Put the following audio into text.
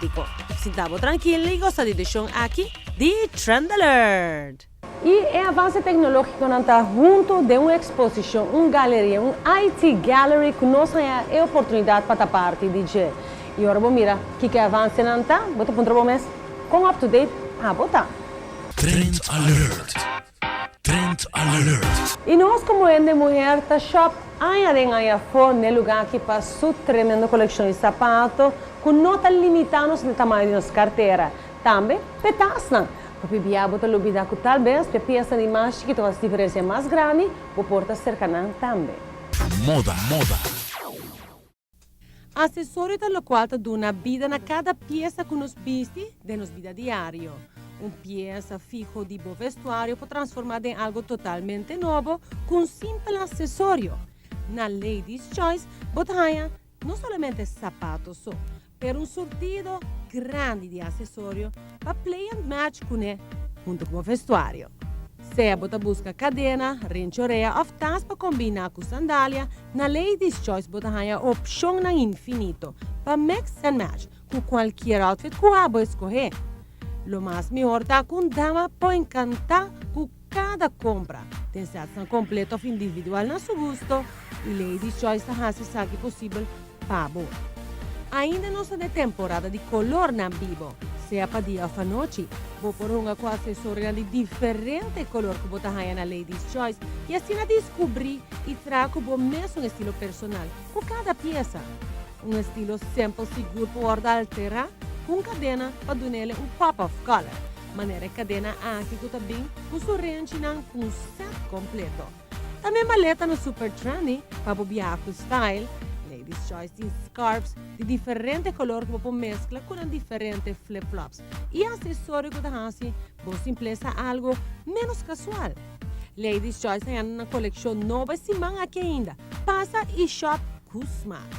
Tico. Sinta bo trankil y gosa di edicion aki di Trend Alert! Y e avance tecnologiconan ta hunto den un exposicion, un galeria, un IT gallery cu nos haña e oportunidad pa ta parti di dje. Y ora bo mira kico e avancenan ta, bo ta puntra bo mes, con up to date abo ta? Trend Alert! Trend Alert! Y nos como hende muher ta shop aña den aña afo n'e lugar aki pa su tremendo coleccion di sapato cu no ta limita nos n'e tamaño di nos cartera. Tambe p'e tasnan. Hopi bia bo ta lubida cu tal bes p'e pieza di mas chikito haci diferencia mas grandi, bo por ta cerca nan tambe. Moda, moda. Asesorio ta locual ta duna bida na cada pieza cu nos bisti den nos bida diario. Un pieza fiho di bo vestuario por transforma den algo totalmente nobo cu un simpel asesorio. Na Ladies Choice bo ta haya no solamente sapato so, pero un surtido grandi di asesorio pa play and match cune hunto cu bo vestuario. Sea bo ta busca cadena, rinchorea of tas pa combina cu sandalia, na Ladies Choice bo ta haya opcionnan infinito pa mix and match cu cualkier outfit cu abo escohe. Lo mas mihor ta cu un dama por encanta cu cada compra, den setsnan completo of individual na su gusto, y Ladies Choice ta haci esaki posibel pa bo. Ainda nos ta den temporada di colornan bibo, sea pa dia of anochi. Bo por hunga cu accesorionan di diferente color cu bo ta haya na Ladies Choice y asina descubri y traha cu bo mesun estilo personal cu cada pieza. Un estilo simpel sigur por wordo altera cu un cadena pa dunele un pop of color, manera e cadena aki cu ta bin cu su renchinan cu un set completo. Tambe maleta no super trendy pa bo biaha cu style. Ladies Choice tin scarves di diferente color cu bo por mezcla cu nan diferente flip flops y accesorio cu ta haci bo simpleza algo menos casual. Ladies Choice ta yanda na coleccion nobo e siman aki ainda. Pasa y shop cu smaak.